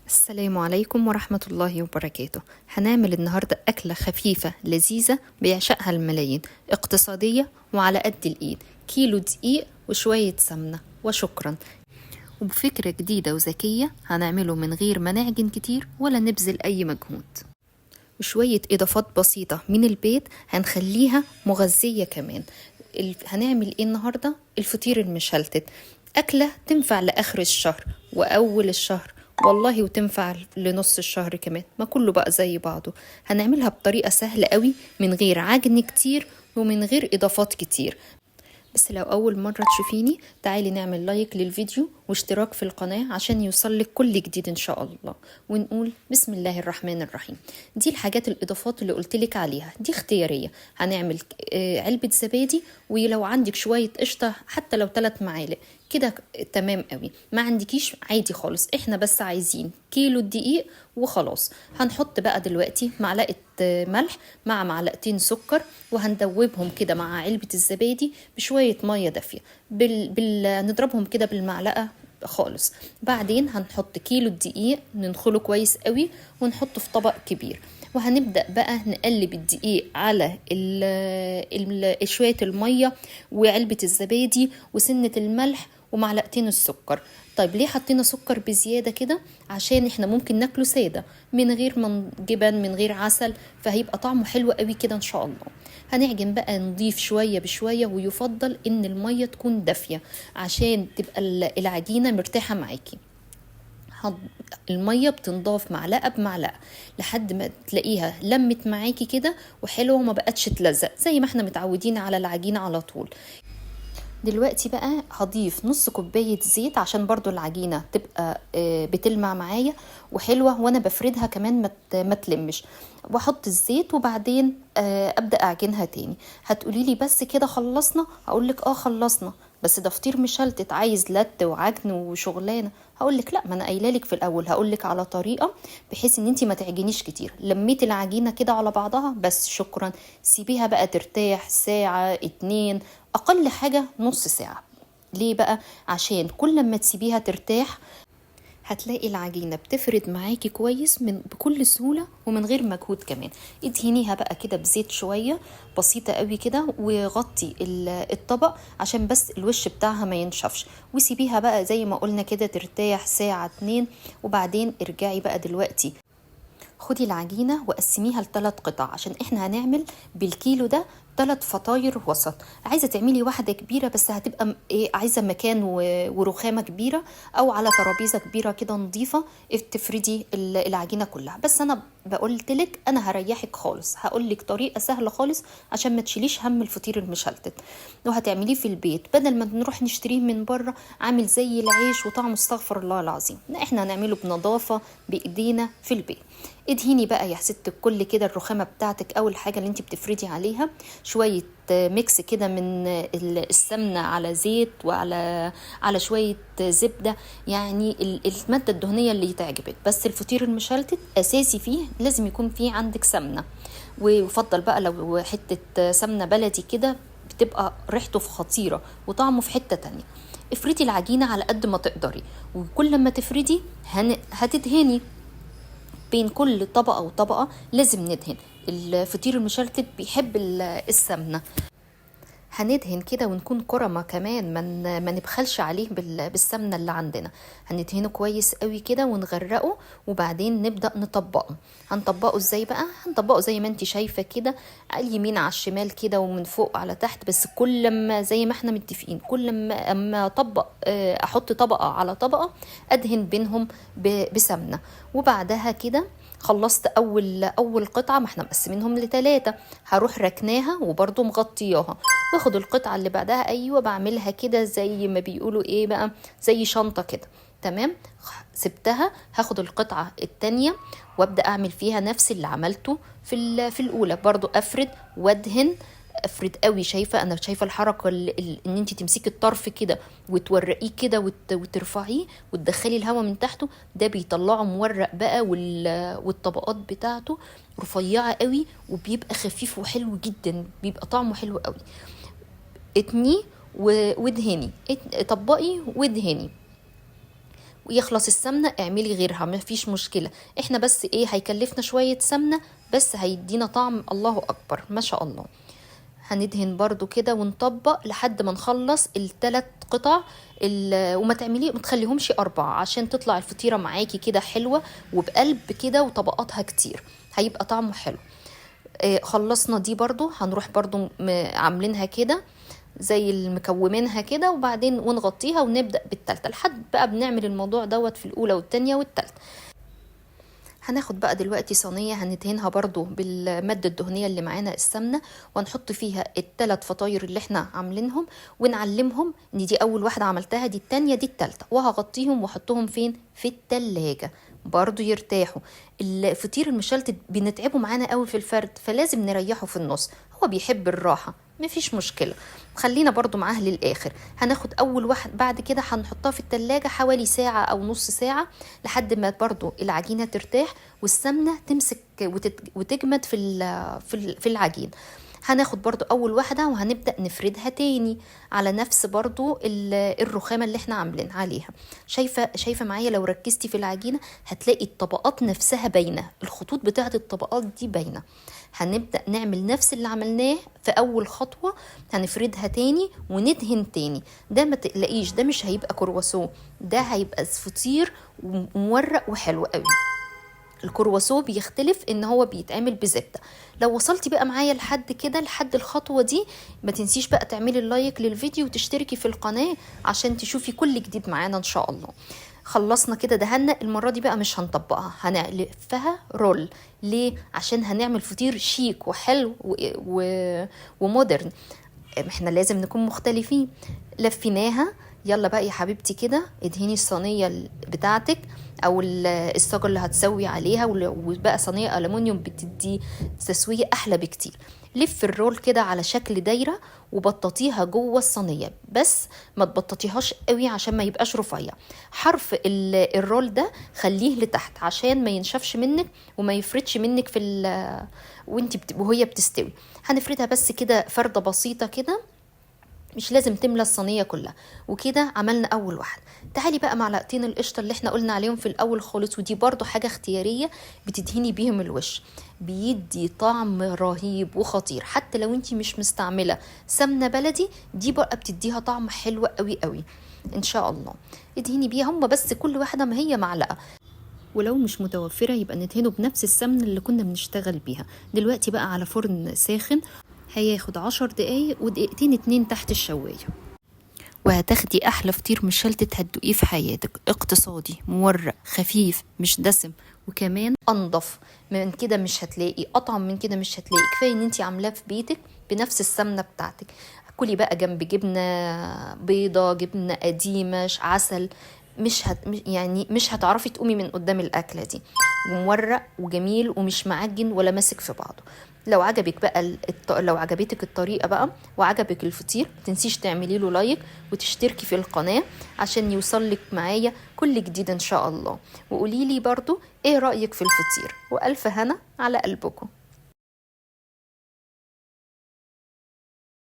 السلام عليكم ورحمة الله وبركاته. هنعمل النهاردة أكلة خفيفة لذيذة بيعشقها الملايين، اقتصادية وعلى قد الإيد، كيلو دقيق وشوية سمنة وشكرا. وبفكرة جديدة وذكية هنعمله من غير ما نعجن كتير ولا نبذل أي مجهود، وشوية إضافات بسيطة من البيت هنخليها مغذية كمان. هنعمل إيه النهاردة؟ الفطير المشلتت، أكلة تنفع لآخر الشهر وأول الشهر والله، وتنفع لنص الشهر كمان، ما كله بقى زي بعضه. هنعملها بطريقة سهلة قوي من غير عجن كتير ومن غير إضافات كتير. بس لو أول مرة تشوفيني تعالي نعمل لايك للفيديو واشتراك في القناة عشان يوصلك كل جديد إن شاء الله. ونقول بسم الله الرحمن الرحيم. دي الحاجات الإضافات اللي قلتلك عليها دي اختيارية. هنعمل علبة زبادي، ولو عندك شوية قشطة حتى لو 3 معالق كده تمام قوي، ما عندكيش عادي خالص، احنا بس عايزين كيلو الدقيق وخلاص. هنحط بقى دلوقتي معلقة ملح مع معلقتين سكر، وهندوبهم كده مع علبة الزبادي بشوية مية دافية، نضربهم كده بالمعلقة خالص. بعدين هنحط كيلو الدقيق، ننخله كويس قوي ونحطه في طبق كبير، وهنبدأ بقى نقلب الدقيق على شوية المية وعلبة الزبادي وسنة الملح ومعلقتين السكر. طيب ليه حطينا سكر بزيادة كده؟ عشان احنا ممكن ناكله سادة من غير جبن، من غير عسل، فهيبقى طعمه حلو قوي كده ان شاء الله. هنعجن بقى، نضيف شوية بشوية، ويفضل ان المية تكون دافية عشان تبقى العجينة مرتاحة معاكي. المية بتنضاف معلقة بمعلقة لحد ما تلاقيها لمت معاكي كده وحلوة وما بقتش تلزق زي ما احنا متعودين على العجينة على طول. دلوقتي بقى هضيف نص كوباية زيت عشان برضو العجينة تبقى بتلمع معايا وحلوة، وانا بفردها كمان ما تلمش. واحط الزيت وبعدين ابدأ اعجنها تاني. هتقولي لي بس كده خلصنا؟ هقولك خلصنا، بس ده فطير مشلتت عايز لت وعجن وشغلانة. هقولك لا، ما انا قايله لك في الاول، هقولك على طريقة بحيث ان انتي ما تعجنيش كتير. لميتي العجينة كده على بعضها بس، شكرا. سيبيها بقى ترتاح ساعة 2، اقل حاجة نص ساعة. ليه بقى؟ عشان كل ما تسيبيها ترتاح هتلاقي العجينة بتفرد معاكي كويس بكل سهولة ومن غير مجهود كمان. ادهنيها بقى كده بزيت شوية بسيطة قوي كده، وغطي الطبق عشان بس الوش بتاعها ما ينشفش، وسيبيها بقى زي ما قلنا كده ترتاح ساعة 2. وبعدين ارجعي بقى دلوقتي خدي العجينة وقسميها لتلات قطع، عشان احنا هنعمل بالكيلو ده 3 فطاير وسط. عايزة تعملي واحدة كبيرة بس هتبقى عايزة مكان ورخامة كبيرة او على ترابيزة كبيرة كده نظيفة تفردي العجينة كلها. بس انا بقولتلك انا هريحك خالص، هقولك طريقة سهلة خالص عشان ما تشيليش هم الفطير المشلتت، وهتعمليه في البيت بدل ما نروح نشتريه من بره عامل زي العيش وطعمه استغفر الله العظيم. لا، احنا هنعمله بنظافة بايدينا في البيت. ادهني بقى يا ست الكل كده الرخامة بتاعتك، اول حاجة اللي انت بتفردي عليها شوية ميكس كده من السمنة على زيت وعلى شوية زبدة، يعني المادة الدهنية اللي تعجبك. بس الفطير المشلتت أساسي فيه لازم يكون فيه عندك سمنة، ويفضل بقى لو حتة سمنة بلدي كده بتبقى ريحته في خطيرة وطعمه في حتة تانية. افردي العجينة على قد ما تقدري، وكل ما تفردي هتدهني بين كل طبقة وطبقة، لازم ندهن. الفطير المشلتت بيحب السمنة، هندهن كده ونكون كرمة كمان، ما نبخلش عليه بالسمنة اللي عندنا. هندهنه كويس قوي كده ونغرقه، وبعدين نبدأ نطبقه. هنطبقه ازاي بقى؟ هنطبقه زي ما انت شايفة كده، على اليمين على الشمال كده ومن فوق على تحت. بس كل ما زي ما احنا متفقين، كل ما اما احط طبقة على طبقة ادهن بينهم بسمنة. وبعدها كده خلصت اول قطعة، ما احنا مقسمينهم ل3، هروح ركناها وبرضو مغطياها، واخد القطعة اللي بعدها. ايوه بعملها كده زي ما بيقولوا ايه بقى، زي شنطة كده، تمام. سبتها، هاخد القطعة التانية وابدأ اعمل فيها نفس اللي عملته في الاولى، برضو افرد وادهن، افرد قوي. شايفة، انا شايفة الحركة ان انت تمسكي الطرف كده وتورقيه كده وترفعيه وتدخلي الهواء من تحته، ده بيطلعه مورق بقى، والطبقات بتاعته رفيعة قوي، وبيبقى خفيف وحلو جدا، بيبقى طعمه حلو قوي. اتنيه وادهني، طبقي وادهني. ويخلص السمنة اعملي غيرها مفيش مشكلة. احنا بس ايه هيكلفنا شوية سمنه بس هيدينا طعم الله اكبر ما شاء الله. هندهن برضو كده ونطبق لحد ما نخلص الثلاث قطع، وما تعملي ما تخليهمش 4 عشان تطلع الفطيره معاكي كده حلوة وبقلب كده وطبقاتها كتير، هيبقى طعمه حلو. خلصنا دي برضو، هنروح برضو عاملينها كده زي المكومينها كده، وبعدين ونغطيها ونبدأ بالتالتة لحد بقى بنعمل الموضوع دوت في الأولى والتانية والتالتة. هناخد بقى دلوقتي صينية هندهنها برضو بالمادة الدهنية اللي معانا السمنة، وهنحط فيها الثلاث فطاير اللي احنا عاملينهم، ونعلمهم ان دي اول واحدة عملتها، دي التانية، دي التالتة، وهغطيهم واحطهم فين؟ في التلاجة برضو يرتاحوا. الفطير المشلتت بنتعبه معانا قوي في الفرد، فلازم نريحه في النص، هو بيحب الراحة مفيش مشكلة، خلينا برضو معاه للآخر. هناخد أول واحد بعد كده هنحطها في التلاجة حوالي ساعة أو نص ساعة لحد ما برضو العجينة ترتاح والسمنة تمسك وتجمد في العجين. هناخد برضو أول واحدة وهنبدأ نفردها تاني على نفس برضو الرخامة اللي احنا عاملين عليها. شايفة معايا؟ لو ركزتي في العجينة هتلاقي الطبقات نفسها باينة، الخطوط بتاعة الطبقات دي باينة. هنبدأ نعمل نفس اللي عملناه في أول خطوة، هنفردها تاني وندهن تاني. ده ما تقلقيش، ده مش هيبقى كرواسون، ده هيبقى فطير ومورق وحلو قوي. الكرواسون بيختلف ان هو بيتعمل بزبده. لو وصلتي بقى معايا لحد كده لحد الخطوة دي، ما تنسيش بقى تعملي ال like للفيديو وتشتركي في القناة عشان تشوفي كل جديد معانا ان شاء الله. خلصنا كده دهنا، المرة دي بقى مش هنطبقها، هنلفها roll. ليه؟ عشان هنعمل فطير شيك وحلو و modern، احنا لازم نكون مختلفين. لفيناها، يلا بقى يا حبيبتي كده ادهني الصينية بتاعتك او الصاجه اللي هتسوي عليها، وبقى صينية الومنيوم بتدي تسويه احلى بكتير. لف ال roll كده على شكل دايرة وبططيها جوه الصينية، بس ما تبططيهاش قوي عشان ما يبقاش رفيع. حرف ال roll ده خليه لتحت عشان ما ينشفش منك وما يفردش منك في وانت وهي بتستوي. هنفردها بس كده فرده بسيطة كده، مش لازم تملى الصينية كلها. وكده عملنا اول واحد. تعالي بقى معلقتين القشطه اللي احنا قلنا عليهم في الاول خالص، ودي برضو حاجة اختيارية بتدهني بيهم الوش، بيدي طعم رهيب وخطير. حتى لو انتي مش مستعملة سمنه بلدي، دي بقى بتديها طعم حلو قوي قوي ان شاء الله. ادهني بيها هم بس كل واحدة ما هي معلقه، ولو مش متوفرة يبقى ندهنه بنفس السمنة اللي كنا بنشتغل بيها. دلوقتي بقى على فرن ساخن هياخد 10 دقايق ودقيقتين 2 تحت الشواية، وهتاخدي أحلى فطير مشلتت هتدوقيه في حياتك. اقتصادي، مورق، خفيف، مش دسم، وكمان أنضف من كده مش هتلاقي، أطعم من كده مش هتلاقي. كفاية إن انتي عاملاه في بيتك بنفس السمنة بتاعتك. كلي بقى جنب جبنة بيضة، جبنة قديمة، عسل، يعني مش هتعرفي تقومي من قدام الأكلة دي. ومورق وجميل ومش معجن ولا ماسك في بعضه. لو عجبك بقى لو عجبتك الطريقة بقى وعجبك الفطير، متنسيش تعملي له like وتشتركي في القناة عشان يوصلك معايا كل جديد ان شاء الله. وقولي لي برضو ايه رأيك في الفطير، وألف هنا على قلبكم.